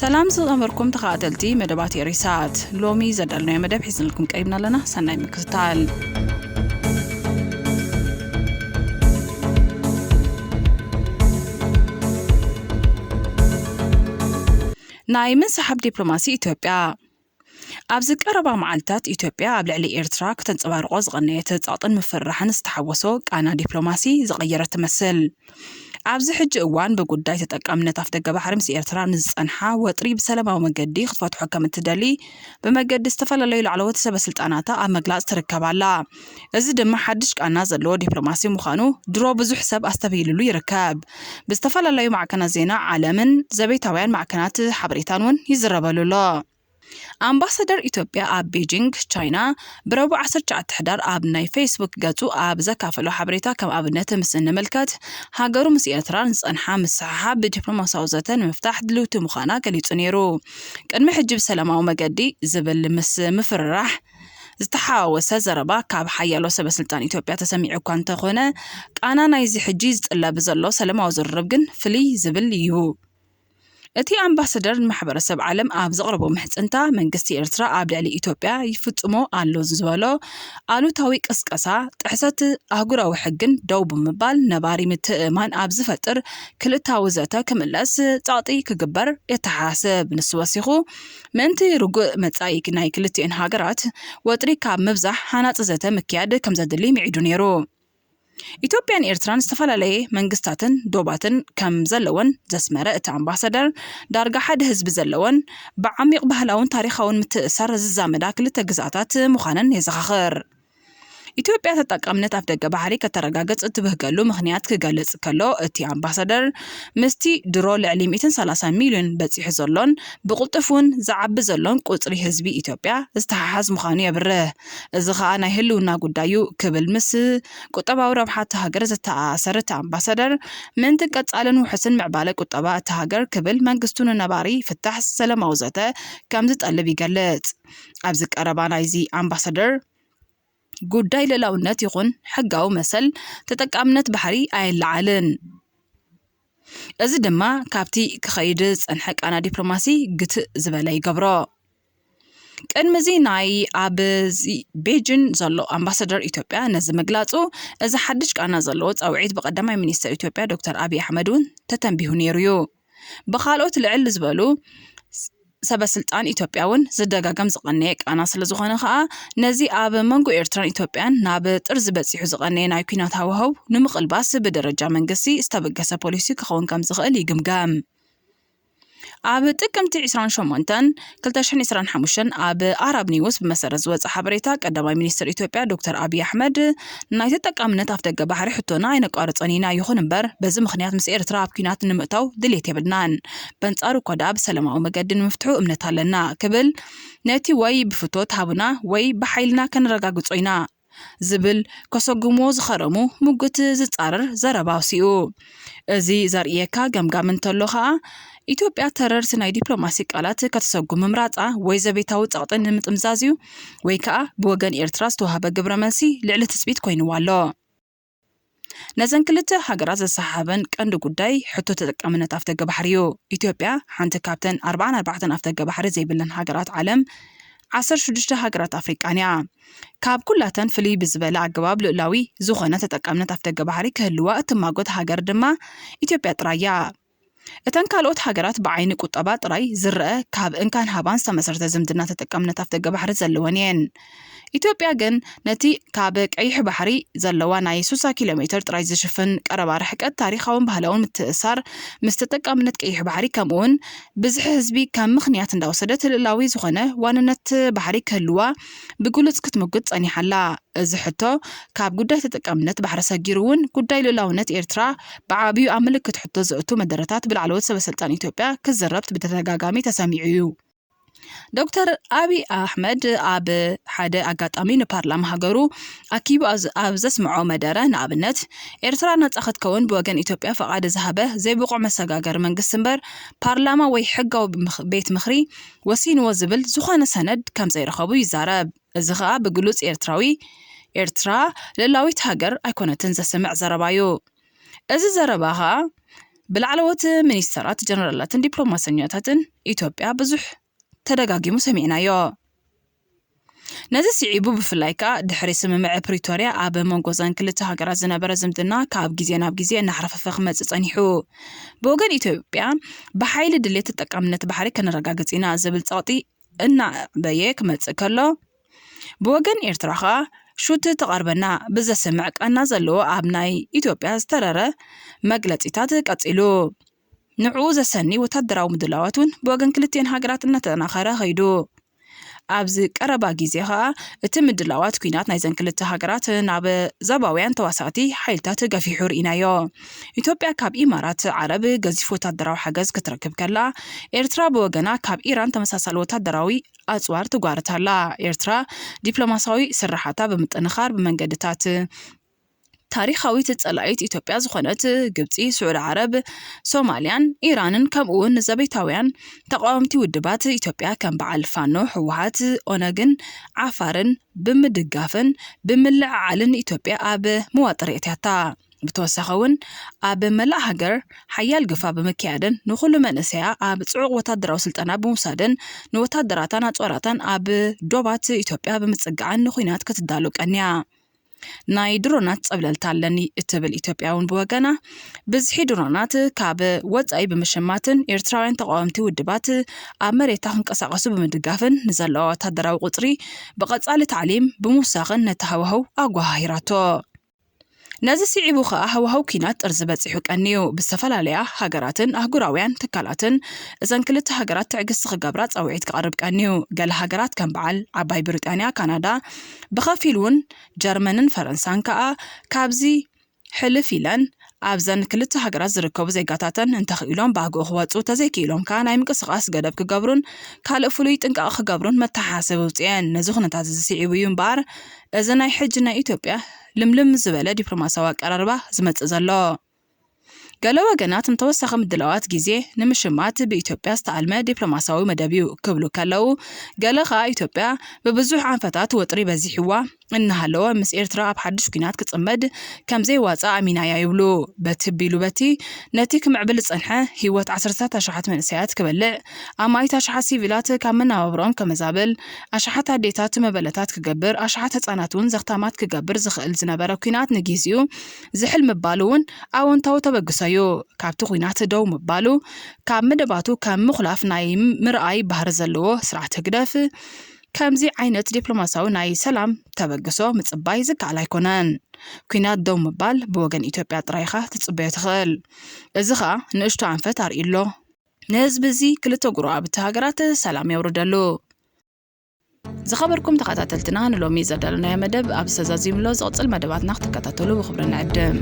ሰላም ዝኸበርኩም ተኸታተልቲ መደባት ኤሪሳት፣ ሎሚ ዘዳለናዮ መደብ ሒዝንልኩም ቀሪብና ኣለና። ሰናይ ምክትታል። ናይ ምንስሓብ ዲፕሎማሲ ኢትዮጵያ። ኣብዚ ቀረባ መዓልታት ኢትዮጵያ ኣብ ልዕሊ ኤርትራ ክተንጸባርቆ ዝቐነየት ጸቕጥን ምፍርራሕን ዝተሓወሶ ቃና ዲፕሎማሲ ዝቐየረት ትመስል። ኣብዚ ሕጂ እዋን ብጉዳይ ተጠቃምነት ኣፍደገ ባሕሪ ምስ ኤርትራ ንዝጸንሓ ወጥሪ ብሰላማዊ መገዲ ክትፈትሖ ከም እትደሊ ብመገዲ ዝተፈላለዩ ላዕለዎት ሰበ ስልጣናታ ኣብ መግላጽ ትርከብ ኣላ። እዚ ድማ ሓድሽ ቃና ዘለዎ ዲፕሎማሲ ምዃኑ ድሮ ብዙሕ ሰብ ኣስተብሂልሉ ይርከብ። ብዝተፈላለዩ ማዕከናት ዜና ዓለምን ዘቤታውያን ማዕከናት ሓበሬታን እውን ይዝረበሉ ኣሎ። ኣምባሳደር ኢትዮጵያ ኣብ ቤጂንግ ቻይና ብረቡዕ ዓሰርተ ትሽዓተ ሕዳር ኣብ ናይ ፌስቡክ ገጹ ኣብ ዘካፈሎ ሓበሬታ፣ ከም ኣብነት ምስ እንምልከት፣ ሃገሩ ምስ ኤርትራ ንዝጸንሓ ምስሕሓብ ብዲፕሎማሲያዊ ዘተ ንምፍታሕ ድልውቲ ምዃና ገሊጹ ነይሩ። ቅድሚ ሕጂ ብሰላማዊ መገዲ ዝብል ምስ ምፍርራሕ ዝተሓዋወሰ ዘረባ ካብ ሓያሎ ሰበ ስልጣን ኢትዮጵያ ተሰሚዑ እኳ እንተኾነ፣ ቃና ናይዚ ሕጂ ዝጥለብ ዘሎ ሰላማዊ ዝርርብ ግን ፍልይ ዝብል እዩ። እቲ ኣምባሳደር ንማሕበረሰብ ዓለም ኣብ ዘቕረቦ ምሕጽንታ፣ መንግስቲ ኤርትራ ኣብ ልዕሊ ኢትዮጵያ ይፍጽሞ ኣሎ ዝበሎ ኣሉታዊ ቅስቀሳ ጥሕሰት ኣህጉራዊ ሕግን ደው ብምባል፣ ነባሪ ምትእምማን ኣብ ዝፈጥር ክልታዊ ዘተ ክምለስ ጸቕጢ ክግበር የተሓሳስብ። ንሱ ወሲኹ፣ ምእንቲ ርጉእ መጻኢ ናይ ክልቲኤን ሃገራት ወጥሪ ካብ ምብዛሕ፣ ሃናጺ ዘተ ምክያድ ከም ዘድሊ ምዒዱ ነይሩ። ኢትዮጵያን ኤርትራን ዝተፈላለየ መንግስታትን ዶባትን ከም ዘለወን ዘስመረ እቲ ኣምባሳደር፣ ዳርጋ ሓደ ህዝቢ ዘለወን፣ ብዓሚቕ ባህላውን ታሪኻውን ምትእስሳር ዝዛመዳ ክልተ ግዝኣታት ምዃነን የዘኻኽር። ኢትዮጵያ ተጠቃምነት ኣፍደገ ባሕሪ ከተረጋግጽ እትብህገሉ ምኽንያት ክገልጽ ከሎ፣ እቲ ኣምባሳደር፣ ምስቲ ድሮ ልዕሊ ሚእትን ሰላሳን ሚልዮን በጺሑ ዘሎን ብቕልጡፍ እውን ዝዓቢ ዘሎን ቁጽሪ ህዝቢ ኢትዮጵያ ዝተሓሓዝ ምዃኑ የብርህ። እዚ ኸኣ ናይ ህልውና ጉዳይ እዩ ክብል ምስ ቁጠባዊ ረብሓ እታ ሃገር ዝተኣሳሰር እቲ ኣምባሳደር፣ ምእንቲ ቀጻልን ውሑስን ምዕባለ ቁጠባ እታ ሃገር ክብል መንግስቱ ንነባሪ ፍታሕ ሰላማዊ ዘተ ከም ዝጠልብ ይገልጽ። ኣብዚ ቀረባ ናይዚ ኣምባሳደር፣ ጉዳይ ልእላውነት ይኹን ሕጋዊ መሰል ተጠቃምነት ባሕሪ ኣየለዓልን። እዚ ድማ ካብቲ ክኸይድ ዝጸንሐ ቃና ዲፕሎማሲ ግትእ ዝበለ ይገብሮ። ቅድሚ እዚ ናይ ኣብዚ ቤጂን ዘሎ ኣምባሳደር ኢትዮጵያ ነዚ ምግላጹ፣ እዚ ሓድሽ ቃና ዘለዎ ጻውዒት ብቀዳማይ ሚኒስትር ኢትዮጵያ ዶክተር ኣብይ ኣሕመድ እውን ተተንቢሁ ነይሩ እዩ። ብኻልኦት ልዕል ዝበሉ ሰበ ስልጣን ኢትዮጵያ እውን ዝደጋገም ዝቐነየ ቃና ስለ ዝኾነ ኸኣ፣ ነዚ ኣብ መንጎ ኤርትራን ኢትዮጵያን ናብ ጥርዚ በጺሑ ዝቐነየ ናይ ኲናት ሃዋህው ንምቕልባስ ብደረጃ መንግስቲ ዝተበገሰ ፖሊሲ ክኸውን ከም ዝኽእል ይግምገም። ኣብ ጥቅምቲ ዕስራን ሸሞንተን ክልተ ሽሕን ዕስራን ሓሙሽተን ኣብ ኣራብ ኒውስ ብመሰረት ዝወጸ ሓበሬታ፣ ቀዳማይ ሚኒስትር ኢትዮጵያ ዶክተር ኣብይ ኣሕመድ፣ ናይ ተጠቃምነት ኣፍደገ ባሕሪ ሕቶና ኣይነቋርጾን ኢና፣ ይኹን እምበር በዚ ምኽንያት ምስ ኤርትራ ኣብ ኲናት ንምእታው ድሌት የብልናን። በንጻሩ እኳ ደኣ ብሰላማዊ መገዲ ንምፍትሑ እምነት ኣለና ክብል፣ ነቲ ወይ ብፍቶት ሃቡና ወይ ብሓይልና ከነረጋግጾ ኢና ዝብል ከሰጉምዎ ዝኸረሙ ሙግት ዝጻረር ዘረባ ኣውሲኡ። እዚ ዘርእየካ ገምጋም እንተሎ ኸኣ፣ ኢትዮጵያ ተረርቲ ናይ ዲፕሎማሲ ቃላት ከተሰጉም ምምራጻ ወይ ዘቤታዊ ጸቕጢ ንምጥምዛዝ እዩ ወይ ከኣ ብወገን ኤርትራ ዝተዋህበ ግብረ መልሲ ልዕሊ ትጽቢት ኮይንዋ ኣሎ። ነዘን ክልተ ሃገራት ዘሰሓሓበን ቀንዲ ጉዳይ ሕቶ ተጠቃምነት ኣፍደገ ባሕሪ እዩ። ኢትዮጵያ ሓንቲ ካብተን ኣርባዓን ኣርባዕተን ኣፍደገ ባሕሪ ዘይብለን ሃገራት ዓለም፣ ዓሰርተ ሽዱሽተ ሃገራት ኣፍሪቃን እያ። ካብ ኩላተን ፍልይ ብዝበለ ኣገባብ ልኡላዊ ዝኾነ ተጠቃምነት ኣፍደገ ባሕሪ ክህልዋ እትማጎት ሃገር ድማ ኢትዮጵያ ጥራይ እያ። እተን ካልኦት ሃገራት ብዓይኒ ቁጠባ ጥራይ ዝረአ፣ ካብ እንካን ሃባን ዝተመሰረተ ዝምድና ተጠቃምነት ኣፍደገ ባሕሪ ዘለወን እየን። ኢትዮጵያ ግን ነቲ ካብ ቀይሕ ባሕሪ ዘለዋ ናይ ስሳ ኪሎ ሜትር ጥራይ ዝሽፍን ቀረባ ርሕቀት፣ ታሪኻውን ባህላውን ምትእስሳር ምስ ተጠቃምነት ቀይሕ ባሕሪ፣ ከምኡውን ብዝሒ ህዝቢ ከም ምኽንያት እንዳወሰደት፣ ልእላዊ ዝኾነ ዋንነት ባሕሪ ክህልዋ ብግሉጽ ክትምጉት ጸኒሓ ኣላ። እዚ ሕቶ ካብ ጉዳይ ተጠቃምነት ባሕሪ ሰጊሩ እውን ጉዳይ ልእላውነት ኤርትራ ብዓብዩ ኣብ ምልክት ሕቶ ዘእቱ መደረታት ብላዕለዎት ሰበ ስልጣን ኢትዮጵያ ክዝረብ ብተደጋጋሚ ተሰሚዑ እዩ። ዶክተር ኣብይ ኣሕመድ ኣብ ሓደ ኣጋጣሚ ንፓርላማ ሃገሩ ኣኪቡ ኣብ ዘ-፣ ኣብ ዘስምዖ መደረ፣ ንኣብነት፣ ኤርትራ ናጻ ክትከውን ብወገን ኢትዮጵያ ፈቓድ ዝሃበ ዘይብቑዕ መሰጋገሪ መንግስቲ እምበር፣ ፓርላማ ወይ ሕጋዊ ምኽ-፣ ቤት ምኽሪ ወሲንዎ ዝብል ዝኾነ ሰነድ ከም ዘይረኸቡ ይዛረብ። እዚ ኸኣ ብግሉጽ ኤርትራዊ፣ ኤርትራ ልእላዊት ሃገር ኣይኮነትን ዘስምዕ ዘረባ እዩ። እዚ ዘረባ ኸኣ ብላዕለዎት ሚኒስተራት፣ ጀነራላትን ዲፕሎማሰኛታትን ኢትዮጵያ ብዙሕ ተደጋጊሙ ሰሚዕናዮ። ነዚ ስዒቡ፣ ብፍላይ ከኣ ድሕሪ ስምምዕ ፕሪቶርያ ኣብ መንጎ እዘን ክልተ ሃገራት ዝነበረ ዝምድና ካብ ግዜ ናብ ግዜ እናሕረፈፈ ክመጽእ ጸኒሑ። ብወገን ኢትዮጵያ፣ ብሓይሊ ድሌት ተጠቃምነት ባሕሪ ከነረጋግጽ ኢና ዝብል ጸቕጢ እናዕበየ ክመጽእ ከሎ፣ ብወገን ኤርትራ ኸኣ ሹት ትቐርበና ብዘስምዕ ቃና ዘለዎ ኣብ ናይ ኢትዮጵያ ዝተረረ መግለጺታት ቀጺሉ። ንዕኡ ዘሰኒ ወታደራዊ ምድላዋት እውን ብወገን ክልቲኤን ሃገራት እናተጠናኸረ ኸይዱ። ኣብዚ ቀረባ ግዜ ኸኣ እቲ ምድላዋት ኲናት ናይዘን ክልተ ሃገራት ናብ ዞባውያን ተዋሳእቲ ሓይልታት ገፊሑ ርኢናዮ። ኢትዮጵያ ካብ ኢማራት ዓረብ ገዚፍ ወታደራዊ ሓገዝ ክትረክብ ከላ፣ ኤርትራ ብወገና ካብ ኢራን ተመሳሳሊ ወታደራዊ ኣጽዋር ትጓርት ኣላ። ኤርትራ ዲፕሎማሲያዊ ስራሓታ ብምጥንኻር ብመንገድታት ታሪኻዊት ጸላኢት ኢትዮጵያ ዝኾነት ግብጺ፣ ስዑዲ ዓረብ፣ ሶማልያን ኢራንን ከምኡ እውን ንዘቤታውያን ተቃወምቲ ውድባት ኢትዮጵያ ከም በዓል ፋኖ፣ ህወሓት፣ ኦነግን ዓፋርን ብምድጋፍን ብምልዕዓልን ኢትዮጵያ ኣብ መዋጥር የእትያታ። ብተወሳኺ እውን ኣብ መላእ ሃገር ሓያል ግፋ ብምክያድን ንኹሉ መንእሰያ ኣብ ጽዑቕ ወታደራዊ ስልጠና ብምውሳድን ንወታደራታን ኣጽዋራታን ኣብ ዶባት ኢትዮጵያ ብምጽጋዕን ንኹናት ክትዳሎ ቀንያ። ናይ ድሮናት ጸብለልታ ኣለኒ እትብል ኢትዮጵያ እውን ብወገና፣ ብዝሒ ድሮናት ካብ ወጻኢ ብምሽማትን ኤርትራውያን ተቃወምቲ ውድባት ኣብ መሬታ ክንቀሳቀሱ ብምድጋፍን ንዘለዋ ወታደራዊ ቁጽሪ ብቐጻሊ ታዕሊም ብምውሳኽን ነቲ ሃዋህው ኣጓሃሂራቶ። ነዚ ስዒቡ ከኣ ሃዋህው ኲናት ጥርዚ በጺሑ ቀንዩ። ብዝተፈላለያ ሃገራትን ኣህጉራውያን ትካላትን እዘን ክልተ ሃገራት ትዕግስቲ ክገብራ ጻውዒት ክቐርብ ቀንዩ። ገለ ሃገራት ከም በዓል ዓባይ ብሪጣንያ፣ ካናዳ፣ ብኸፊል እውን ጀርመንን ፈረንሳን ከኣ ካብዚ ሕልፍ ኢለን ኣብዘን ክልተ ሃገራት ዝርከቡ ዜጋታተን እንተኽኢሎም ብኣግኡ ክወጹ፣ ተዘይክኢሎም ከኣ ናይ ምንቅስቓስ ገደብ ክገብሩን ካልእ ፍሉይ ጥንቃቐ ክገብሩን መተሓሳሰቢ ኣውጺኤን። ነዚ ኩነታት እዚ ስዒቡ እዩ እምበኣር እዚ ናይ ሕጂ ናይ ኢትዮጵያ ልምልም ዝበለ ዲፕሎማሲያዊ ኣቀራርባ ዝመጽእ ዘሎ። ገለ ወገናት ንተወሳኺ ምድላዋት ግዜ ንምሽማት ብኢትዮጵያ ዝተኣልመ ዲፕሎማሲያዊ መደብ እዩ ክብሉ ከለዉ፣ ገለ ከኣ ኢትዮጵያ ብብዙሕ ኣንፈታት ወጥሪ በዚሕዋ እናሃለወ ምስ ኤርትራ ኣብ ሓድሽ ኲናት ክጽመድ ከም ዘይዋጻእ ኣሚናያ ይብሉ። በቲ ቢሉ በቲ ነቲ ክምዕብል ዝጸንሐ ህይወት ዓሰርታት ኣሽሓት መንእሰያት ክበልዕ፣ ኣማኢት ኣሽሓት ሲቪላት ካብ መነባብሮኦም ከመዛብል፣ ኣሽሓት ኣዴታት መበለታት ክገብር፣ ኣሽሓት ህጻናት እውን ዘኽታማት ክገብር ዝኽእል ዝነበረ ኲናት ንጊዜኡ ዝሕል ምባሉ እውን ኣወንታዊ ተበግሶ እዩ። ካብቲ ኲናት ደው ምባሉ፣ ካብ መደባቱ ከም ምኹላፍ ናይ ምርኣይ ባህሪ ዘለዎ ስርዓት ህግደፍ፣ ከምዚ ዓይነት ዲፕሎማሲያዊ ናይ ሰላም ተበግሶ ምጽባይ ዝከኣል ኣይኮነን። ኲናት ደው ምባል ብወገን ኢትዮጵያ ጥራይ ኢኻ ትጽበዮ ትኽእል። እዚ ኸኣ ንእሽቶ ኣንፈት ኣርእዩ ኣሎ። ንህዝቢ እዚ ክልተ ጎረባብቲ ሃገራት ሰላም የውርደሉ። ዝኸበርኩም ተኸታተልትና፣ ንሎሚ ዘዳለናዮ መደብ ኣብዚ ተዛዚሙ ኣሎ። ዝቕጽል መደባትና ክትከታተሉ ብኽብሪ ንዕድም።